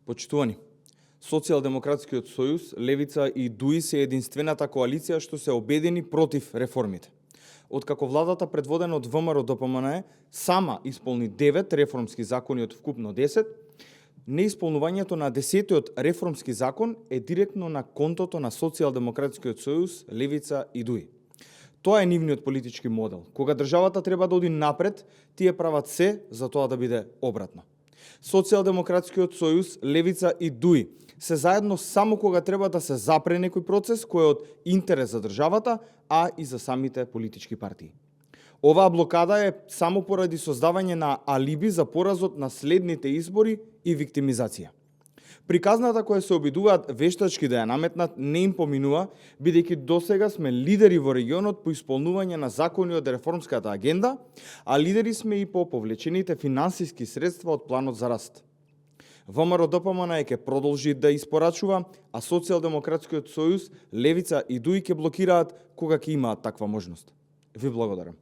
Почитувани, Социјалдемократскиот сојуз, Левица и ДУИ се единствената коалиција што се обедини против реформите. Откако владата предводена од ВМРО-ДПМНЕ сама исполни 9 реформски закони од вкупно 10, неисполнувањето на 10-тиот реформски закон е директно на контото на Социјалдемократскиот сојуз, Левица и ДУИ. Тоа е нивниот политички модел. Кога државата треба да оди напред, тие прават се за тоа да биде обратно. Социјалдемократскиот сојуз, Левица и ДУИ се заедно само кога треба да се запре некој процес кој е од интерес за државата, а и за самите политички партии. Оваа блокада е само поради создавање на алиби за поразот на следните избори и виктимизација. Приказната која се обидуваат вештачки да ја наметнат не им поминува, бидејќи досега сме лидери во регионот по исполнување на закони од реформската агенда, а лидери сме и по повлечените финансиски средства од планот за раст. ВМРО-ДПМНЕ ќе продолжи да испорачува, а Социјалдемократскиот сојуз, Левица и ДУИ ќе блокираат кога ќе имаат таква можност. Ви благодарам.